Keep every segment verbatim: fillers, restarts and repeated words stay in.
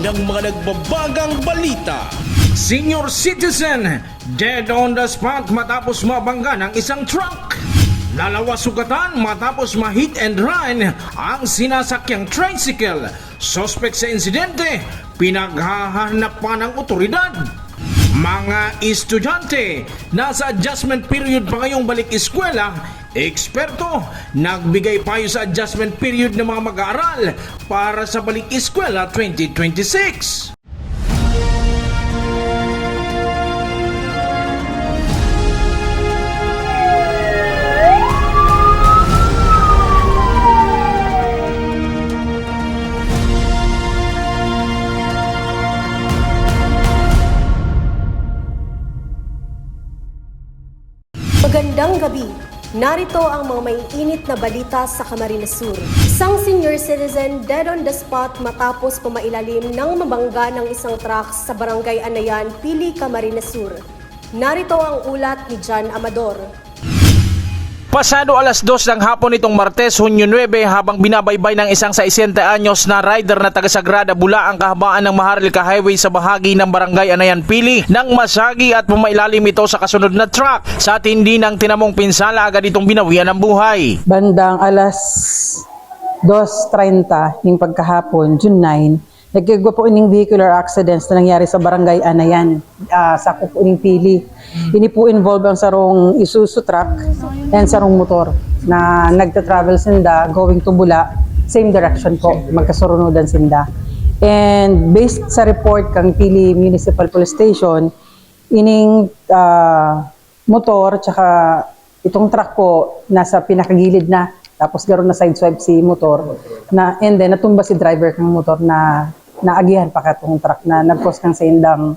Ang mga nagbabagang balita. Senior citizen dead on the spot matapos mabangga ng isang truck. Lalawa sugatan matapos ma-hit and run ang sinasakyang tricycle. Suspek sa insidente, pinaghahanap pa ng otoridad. Mga estudyante, nasa adjustment period pa ngayong balik eskwela. Eksperto, nagbigay payo sa adjustment period ng mga mag-aaral para sa balik eskwela twenty twenty-six. Magandang gabi. Narito ang mga maiinit na balita sa Camarines Sur. Isang senior citizen dead on the spot matapos pumailalim ng mabangga ng isang truck sa Barangay Anayan, Pili, Camarines Sur. Narito ang ulat ni Jan Amador. Pasado alas dos ng hapon nitong Martes, Hunyo nuebe, habang binabaybay ng isang sesenta anyos na rider na taga Sagrada Bula ang kahabaan ng Maharlika Highway sa bahagi ng Barangay Anayan, Pili, nang masagi at pumailalim ito sa kasunod na truck. Sa tindi ng tinamong pinsala, agad itong binawian ng buhay. Bandang alas dos treinta ning pagkahapon, June nine, nagkaigwa po ining vehicular accidents na nangyari sa Barangay Anayan, ah, sa Kukuning Pili. Ini po involve ang sarong Isuzu truck and sarong motor na nagta-travel sinda going to Bula, same direction po, magkasurunudan sinda. And based sa report kang Pili Municipal Police Station, ining, ah, motor tsaka itong truck po nasa pinakagilid na, tapos garo na sideswipe si motor na, and then natumba si driver kang motor na naagihan pa katong truck na nag-cause kang saindang,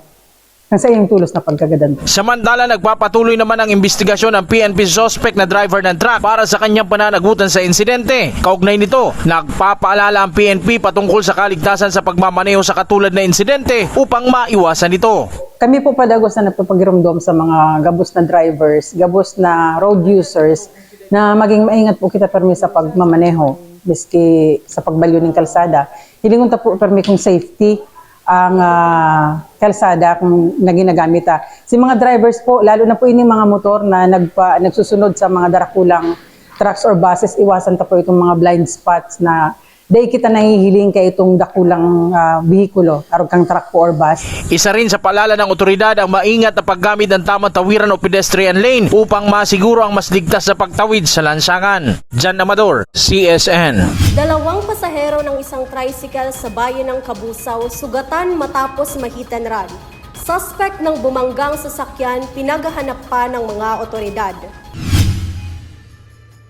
kang saiyang tulos na pagkagadan. Samantala, nagpapatuloy naman ang imbestigasyon ng P N P suspect na driver ng truck para sa kanyang pananagutan sa insidente. Kaugnay nito, nagpapaalala ang P N P patungkol sa kaligtasan sa pagmamaneho sa katulad na insidente upang maiwasan ito. Kami po padagos na nagpapagiromdom sa mga gabos na drivers, gabos na road users, na maging maingat po kita permi sa pagmamaneho, miski sa pagbalyo ning kalsada. Hilingon ta po permi kung safety ang, ah, kalsada kung na ginagamit ta. Si mga drivers po, lalo na po ining mga motor na nagpa-, nagsusunod sa mga darakulang trucks or buses, iwasan ta po itong mga blind spots na dai kita nahihiling kay itong dakulang, ah, behikulo, arog kang truck po or bus. Isa rin sa paalala ng otoridad ang maingat na paggamit ng tamang tawiran o pedestrian lane upang masiguro ang mas ligtas na pagtawid sa lansangan. Jan Amador, C S N. Dalawang pasahero ng isang tricycle sa bayan ng Cabusao sugatan matapos ma-hit and run. Suspek ng bumanggang sasakyan, pinaghahanap pa ng mga otoridad.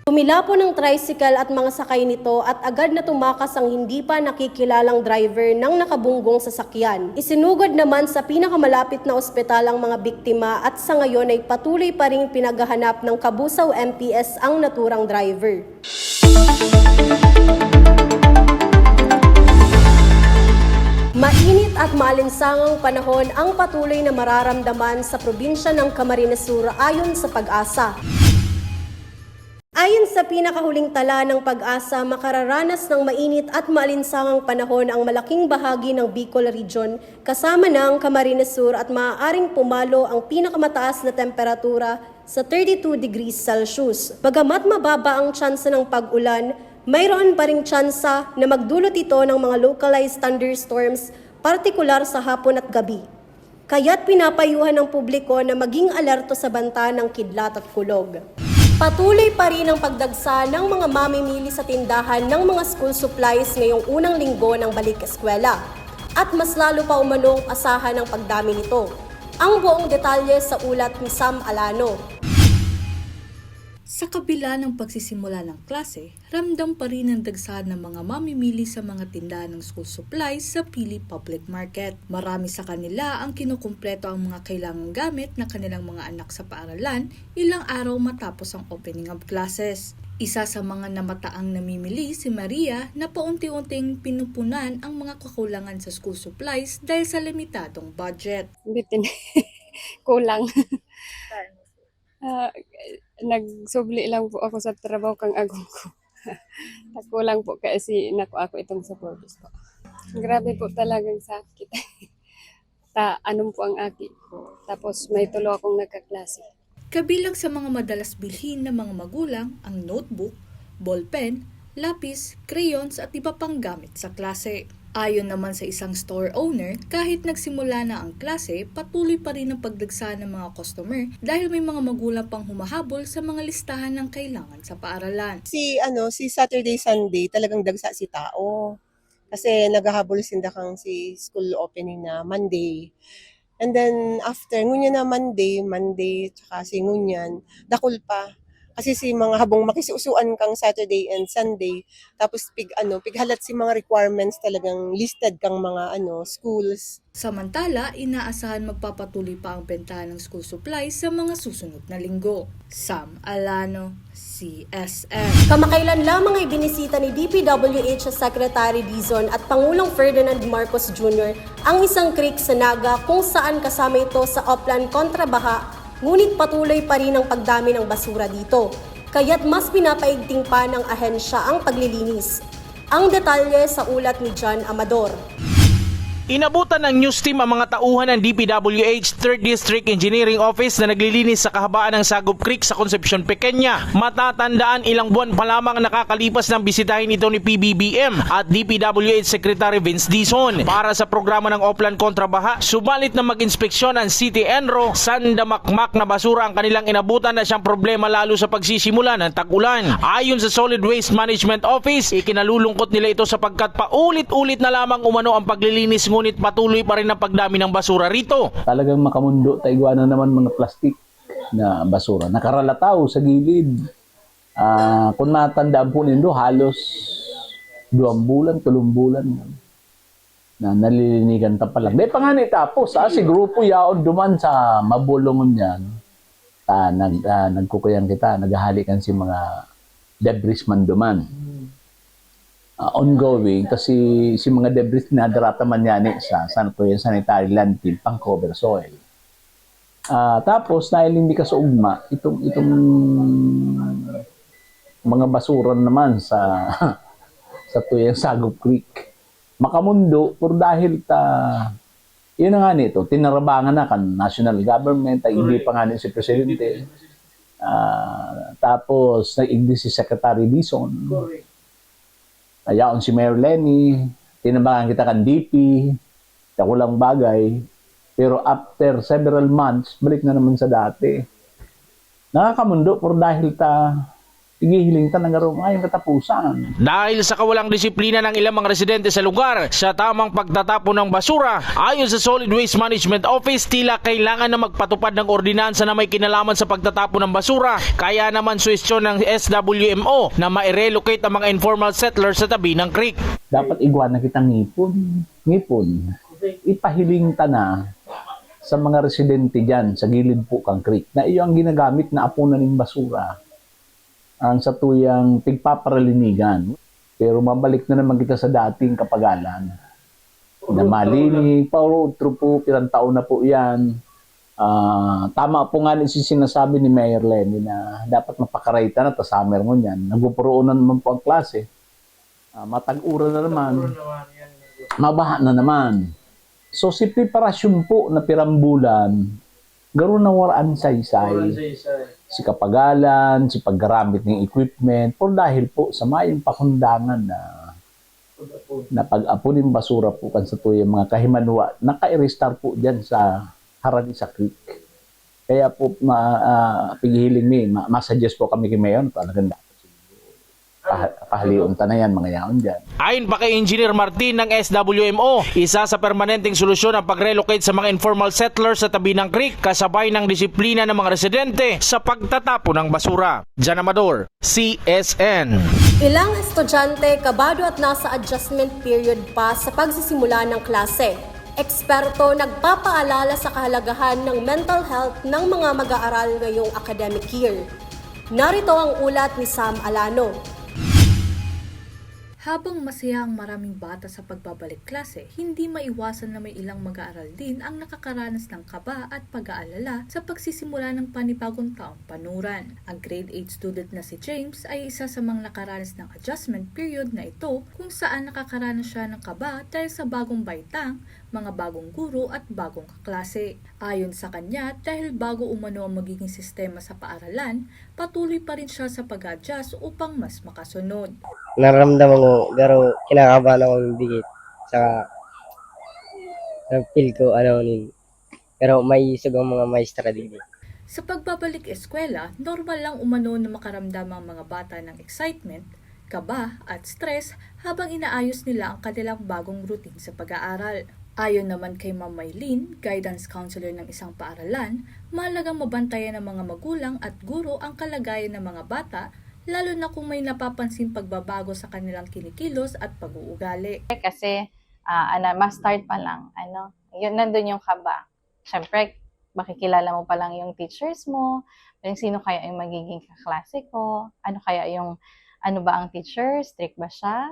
Tumilapon ang tricycle at mga sakay nito at agad na tumakas ang hindi pa nakikilalang driver ng nakabunggong sasakyan. Isinugod naman sa pinakamalapit na ospital ang mga biktima at sa ngayon ay patuloy pa ring pinaghahanap ng Cabusao M P S ang naturang driver. Mainit at maalinsangang panahon ang patuloy na mararamdaman sa probinsya ng Camarines Sur, ayon sa PAGASA. Ayon sa pinakahuling tala ng PAGASA, makararanas ng mainit at maalinsangang panahon ang malaking bahagi ng Bicol Region, kasama na ang Camarines Sur, at maaaring pumalo ang pinakamataas na temperatura sa thirty-two degrees Celsius. Bagamat mababa ang tsansa ng pag-ulan, mayroon pa ring tsansa na magdulot ito ng mga localized thunderstorms, partikular sa hapon at gabi. Kaya't pinapayuhan ng publiko na maging alerto sa banta ng kidlat at kulog. Patuloy pa rin ang pagdagsa ng mga mamimili sa tindahan ng mga school supplies ngayong unang linggo ng balik eskwela. At mas lalo pa umanong asahan ang pagdami nito. Ang buong detalye sa ulat ni Sam Alano. Sa kabila ng pagsisimula ng klase, ramdam pa rin ang dagsa ng mga mamimili sa mga tindahan ng school supplies sa Pili Public Market. Marami sa kanila ang kinukumpleto ang mga kailangang gamit ng kanilang mga anak sa paaralan ilang araw matapos ang opening of classes. Isa sa mga namataang namimili si Maria, na paunti-unting pinupunan ang mga kakulangan sa school supplies dahil sa limitadong budget. Bitin. Kulang. Ah, nagsubli lang po ako sa trabaho kang agom ko. Kulang po kasi nakuha ko itong sa Forbes po. Grabe po talagang sakit. Ta anom po ang aki ko, tapos may tulo akong nagkaklase. Kabilang sa mga madalas bilhin ng mga magulang ang notebook, ballpen, lapis, crayons at iba pang gamit sa klase. Ayon naman sa isang store owner, kahit nagsimula na ang klase, patuloy pa rin ang pagdagsa ng mga customer dahil may mga magulang pang humahabol sa mga listahan ng kailangan sa paaralan. Si ano, si Saturday, Sunday talagang dagsa si tao. Kasi naghahabol sinda kang si school opening na Monday. And then after, ngunyan na Monday, Monday, tsaka si ngunyan, dakul pa. Kasi si mga habong makisusuan kang Saturday and Sunday, tapos pig ano, pighalat si mga requirements talagang listed kang mga ano, schools. Samantala, inaasahan magpapatuloy pa ang bentahan ng school supplies sa mga susunod na linggo. Sam Alano, C S M. Kamakailan lamang ay binisita ni D P W H Secretary Dizon at Pangulong Ferdinand Marcos Junior ang isang creek sa Naga kung saan kasama ito sa Oplan kontra baha, ngunit patuloy pa rin ang pagdami ng basura dito. Kaya't mas pinapaigting pa ng ahensya ang paglilinis. Ang detalye sa ulat ni John Amador. Inabutan ng news team ang mga tauhan ng D P W H Third District Engineering Office na naglilinis sa kahabaan ng Sagop Creek sa Concepcion Pequeña. Matatandaan, ilang buwan pa lamang nakakalipas nang bisitahin ito ni P B B M at D P W H Secretary Vince Dizon para sa programa ng Oplan kontra baha. Subalit na mag-inspeksyon ang City ENRO, sandamakmak na basura ang kanilang inabutan na siyang problema lalo sa pagsisimula ng tag-ulan. Ayon sa Solid Waste Management Office, ikinalulungkot nila ito sapagkat paulit-ulit na lamang umano ang paglilinis ngunit patuloy pa rin ang pagdami ng basura rito. Talagang makamundo ta igwa na naman mga plastik na basura. Nakaralataw sa gilid. Ah, kung matandaan po nindo, halos duwang bulan, tulong bulan na nalilinigan ta pa lang. Di pa nga ni tapos, ah, si grupo yaon duman sa mabulungon yan. Ta, nag, ah, nagkukuyan kita, naghahalikan si mga debris man duman. Ah, ongoing, kasi si mga debris na darata man yan eh, sa, sa, sanitary landfill, pang cover soil. Ah, tapos, dahil hindi ka sa ugma, itong, itong mga basura naman sa, sa tuyang Sagop Creek. Makamundo, por dahil ta, yun na nga nito, tinarabangan na kan national government, ay hindi pa nga ni si Presidente. Ah, tapos, nag-igdi si Secretary Dizon. Ayaon si Mayor Leni, tinabangan kita kan D P, dakulang bagay. Pero after several months, balik na naman sa dati. Nakakamundo, por dahil ta, igihiling ta na garo ngayong katapusan. Dahil sa kawalang disiplina ng ilang mga residente sa lugar sa tamang pagtatapon ng basura, ayon sa Solid Waste Management Office, tila kailangan na magpatupad ng ordinansa na may kinalaman sa pagtatapon ng basura. Kaya naman suwestyon ng S W M O na ma-relocate ang mga informal settlers sa tabi ng creek. Dapat igwa na kita ngipon. Ngipon. Ipahiling ta na sa mga residente dyan sa gilid po kang creek na iyo ang ginagamit na apunan ng basura ang satuyang tigpaparalinigan. Pero mabalik na naman kita sa dating kapagalan. Na malinig, pautro po, pirang taon na po yan. Ah, tama po nga ni si sinasabi ni Mayor Leni na dapat mapakaray ta na ta summer ngunyan. Nagpupuroon na naman po ang klase. Ah, matag-uran na naman. Mabaha na naman. So, si preparasyon po na pirambulan, garo na waraan saysay. Si kapagalan, si paggaramit ng equipment, por dahil po sa mayong pakundangan na na pag-apon ng basura po kan sa tuyang mga kahimanwa, nakairistar po dyan sa harani sa creek. Kaya po, ma, ah, pighiling mi, ma, masuggest po kami kay Mayor, talagang dapat siguro pah- pahalion ta na yan, mga yaon dyan. Ayon pa kay Engineer Martin ng S W M O, isa sa permanenteng solusyon ang pag-relocate sa mga informal settlers sa tabi ng creek kasabay ng disiplina ng mga residente sa pagtatapon ng basura. Jan Amador, C S N. Ilang estudyante kabado at nasa adjustment period pa sa pagsisimula ng klase. Eksperto nagpapaalala sa kahalagahan ng mental health ng mga mag-aaral ngayong academic year. Narito ang ulat ni Sam Alano. Habang masaya ang maraming bata sa pagbabalik klase, hindi maiwasan na may ilang mag-aaral din ang nakakaranas ng kaba at pag-aalala sa pagsisimula ng panibagong taong panuran. Ang grade eight student na si James ay isa sa mga nakaranas ng adjustment period na ito, kung saan nakakaranas siya ng kaba dahil sa bagong baitang, mga bagong guro at bagong kaklase. Ayon sa kanya, dahil bago umano ang magiging sistema sa paaralan, patuloy pa rin siya sa pag-a-adjust upang mas makasunod. Naramdaman ko, pero kinakabahan ako ng dikit. Saka, na-feel ko, ano, nin, pero may isog ang mga maestra din. Sa pagbabalik eskwela, normal lang umano na makaramdam ang mga bata ng excitement, kaba at stress habang inaayos nila ang kanilang bagong routine sa pag-aaral. Ayon naman kay Ma'am Mylene, guidance counselor ng isang paaralan, mahalagang mabantayan ng mga magulang at guro ang kalagayan ng mga bata, lalo na kung may napapansing pagbabago sa kanilang kinikilos at pag-uugali. Kasi uh, ano, ma-start pa lang, ano, yun, nandun yung kaba. Siyempre, makikilala mo pa lang yung teachers mo, yung sino kaya yung magiging kaklase ko, ano kaya yung, ano ba ang teacher, strict ba siya,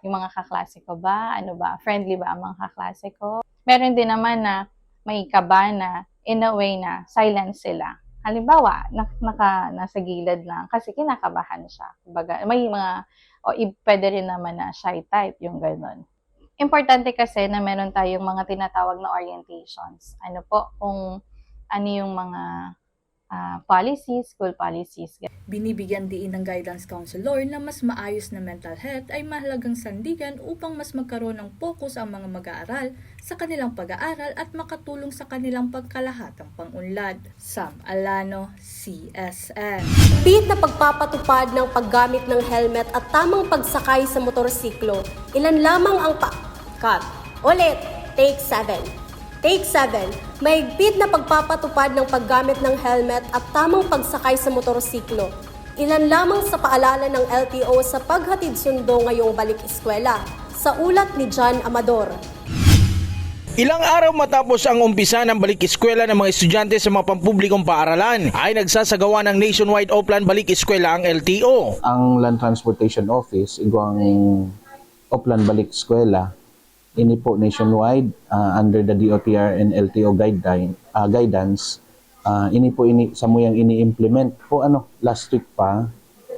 yung mga kaklase ko ba, ano ba, friendly ba ang mga kaklase ko. Meron din naman na may kaba na in a way na silent sila. Halimbawa, na, naka, nasa gilid lang kasi kinakabahan siya. Kumbaga, may mga, o pwede rin naman na shy type, yung ganun. Importante kasi na meron tayong mga tinatawag na orientations. Ano po, kung ano yung mga uh, policies, school policies. Binibigyan diin ng guidance counselor na mas maayos na mental health ay mahalagang sandigan upang mas magkaroon ng focus ang mga mag-aaral sa kanilang pag-aaral at makatulong sa kanilang pagkalahatang pang-unlad. Sam Alano, C S N. Higpit na pagpapatupad ng paggamit ng helmet at tamang pagsakay sa motorsiklo. Ilan lamang ang pa... Cut. Ulit, take seven. Take seven. Mahigpit na pagpapatupad ng paggamit ng helmet at tamang pagsakay sa motorsiklo. Ilan lamang sa paalala ng L T O sa paghatid sundo ngayong balik eskwela. Sa ulat ni John Amador. Ilang araw matapos ang umpisa ng balik eskwela ng mga estudyante sa mga pampublikong paaralan, ay nagsasagawa ng nationwide Oplan Balik Eskwela ang L T O. Ang Land Transportation Office, igwang Oplan Balik Eskwela, ini po nationwide, ah, under the D O T R and L T O guideline, ah, guidance. Ah, ini po ini, samuyang ini-implement po, ano, last week pa,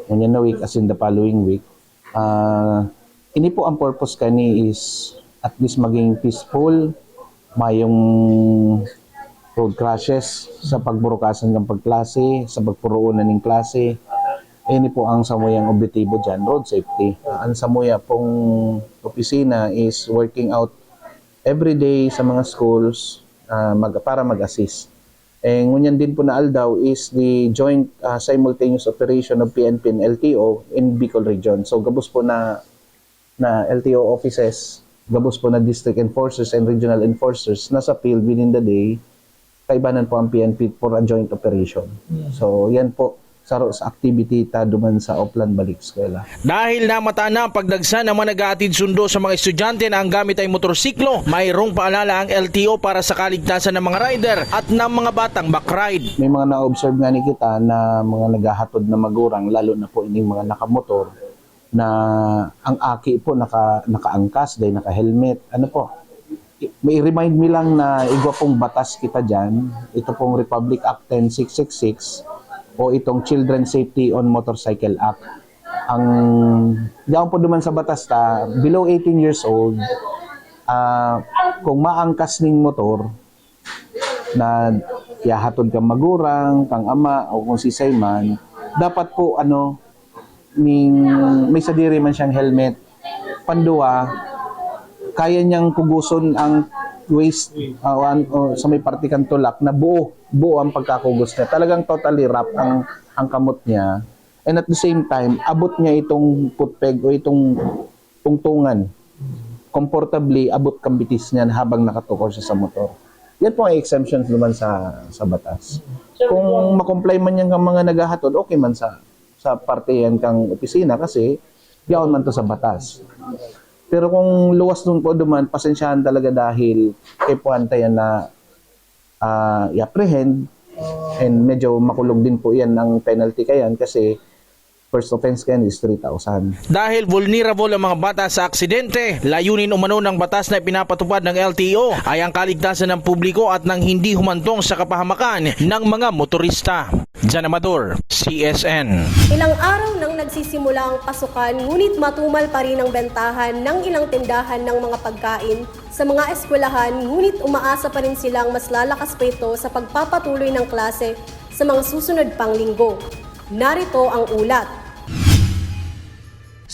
ngunyan na week, as in the following week. Ah, ini po ang purpose kani is at least maging peaceful, mayong road crashes sa pagburukasan ng pagklase, sa pagpuroonan ng klase. Ini po ang samuyang objetibo dyan, road safety. Ah, ang samuya pong opisina is working out every day sa mga schools, ah, mag, para mag-assist. Eh, ngunyan din po na aldaw is the joint, ah, simultaneous operation of P N P and L T O in Bicol Region. So, gabos po na, na L T O offices, gabos po na district enforcers and regional enforcers nasa field within the day. Kaibanan po ang P N P for a joint operation. So, yan po, saro sa activity ta duman sa Oplan Balik Eskwela. Dahil namata na ang pagdagsa ng mga nag-aatid sundo sa mga estudyante na ang gamit ay motorsiklo, mayroong paalala ang L T O para sa kaligtasan ng mga rider at ng mga batang bakride. May mga na-observe nga ni kita na mga naghahatod na magurang, lalo na po ining mga nakamotor, na ang aki po naka, nakaangkas, dahil naka-helmet. Ano po? May remind me lang na igwa pong batas kita dyan. Ito pong Republic Act ten six six six o itong Children Safety on Motorcycle Act. Ang yaon po duman sa batas ta, below eighteen years old, ah, kung maangkas ning motor na ihahatod kang magurang, kang ama, o kung sisay man, dapat po, ano, ning, may sadiri man siyang helmet. Panduwa, kaya niyang kuguson ang waist, ah, o an-, o sa may parte kan tulak na buo, buo ang pagkakugos niya. Talagang totally wrap ang, ang kamot niya. And at the same time, abot niya itong foot peg o itong tungtungan. Comfortably, abot kan bitis niya habang nakatukor siya sa motor. Yan po ang exemptions naman sa, sa batas. Kung ma-comply man yan kang mga naghahatod, okay man sa, sa parte yan kang opisina kasi yaon man to sa batas. Pero kung luwas nun po duman, pasensyahan talaga dahil kay puwanta yan na, ah, i-apprehend, and medyo makulog din po yan ang penalty kayan kasi First offense kaya is three thousand. Dahil vulnerable ang mga bata sa aksidente, layunin umano ng batas na ipinapatupad ng L T O ay ang kaligtasan ng publiko at ng hindi humantong sa kapahamakan ng mga motorista. Jan Amador, C S N. Ilang araw nang nagsisimula ang pasukan, ngunit matumal pa rin ang bentahan ng ilang tindahan ng mga pagkain sa mga eskwelahan, ngunit umaasa pa rin silang mas lalakas pa ito sa pagpapatuloy ng klase sa mga susunod pang linggo. Narito ang ulat.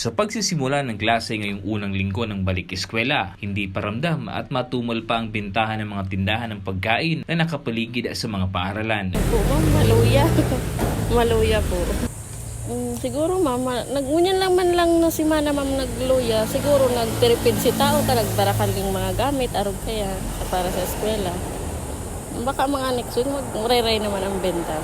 Sa pagsisimula ng klase ngayong unang linggo ng balik eskwela, hindi paramdam at matumal pa ang bentahan ng mga tindahan ng pagkain na nakapaligid sa mga paaralan. Po, ma'am, maluya. Maluya po. Mm, siguro, ma'am, ma- nag-, ngunyan lang man lang na semana, ma'am, nagluya. Siguro nagtiripid si tao, ta nagbarakan ning mga gamit, arog kaya, sa para sa eskwela. Baka mga next week, magreray naman ang benta.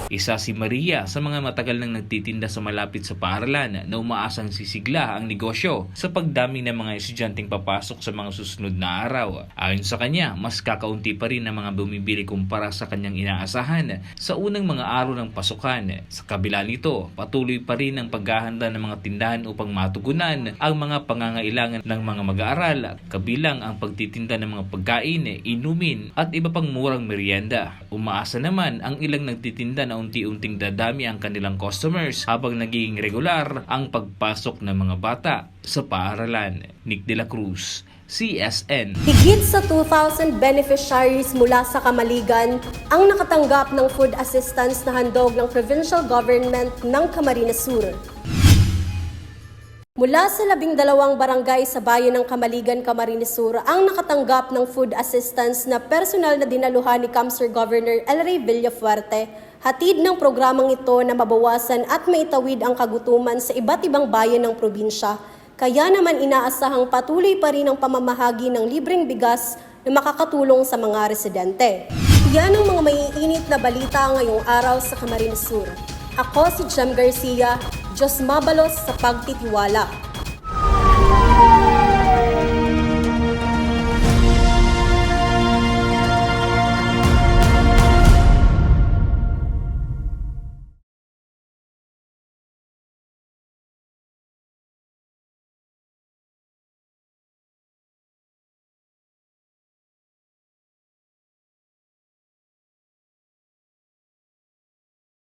Isa si Maria sa mga matagal nang nagtitinda sa malapit sa paaralan na umaasang sisigla ang negosyo sa pagdami ng mga estudyanteng papasok sa mga susunod na araw. Ayon sa kanya, mas kakaunti pa rin ang mga bumibili kumpara sa kanyang inaasahan sa unang mga araw ng pasukan. Sa kabila nito, patuloy pa rin ang paghahanda ng mga tindahan upang matugunan ang mga pangangailangan ng mga mag-aaral, kabilang ang pagtitinda ng mga pagkain, inumin at iba pang murang merienda. Umaasa naman ang ilang nagtitinda na unti-unting dadami ang kanilang customers habang nagiging regular ang pagpasok ng mga bata sa paaralan. Nick de la Cruz, C S N. Higit sa two thousand beneficiaries mula sa Kamaligan ang nakatanggap ng food assistance na handog ng provincial government ng Camarines Sur. Mula sa labing dalawang barangay sa bayan ng Kamaligan, Camarines Sur ang nakatanggap ng food assistance na personal na dinaluhan ni CamSur Governor El Rey Villafuerte. Hatid ng programang ito na mabawasan at maitawid ang kagutuman sa iba't ibang bayan ng probinsya. Kaya naman inaasahang patuloy pa rin ang pamamahagi ng libreng bigas na makakatulong sa mga residente. Yan ang mga maiinit na balita ngayong araw sa Camarines Sur. Ako si Jem Garcia, Diyos mabalos sa pagtitiwala.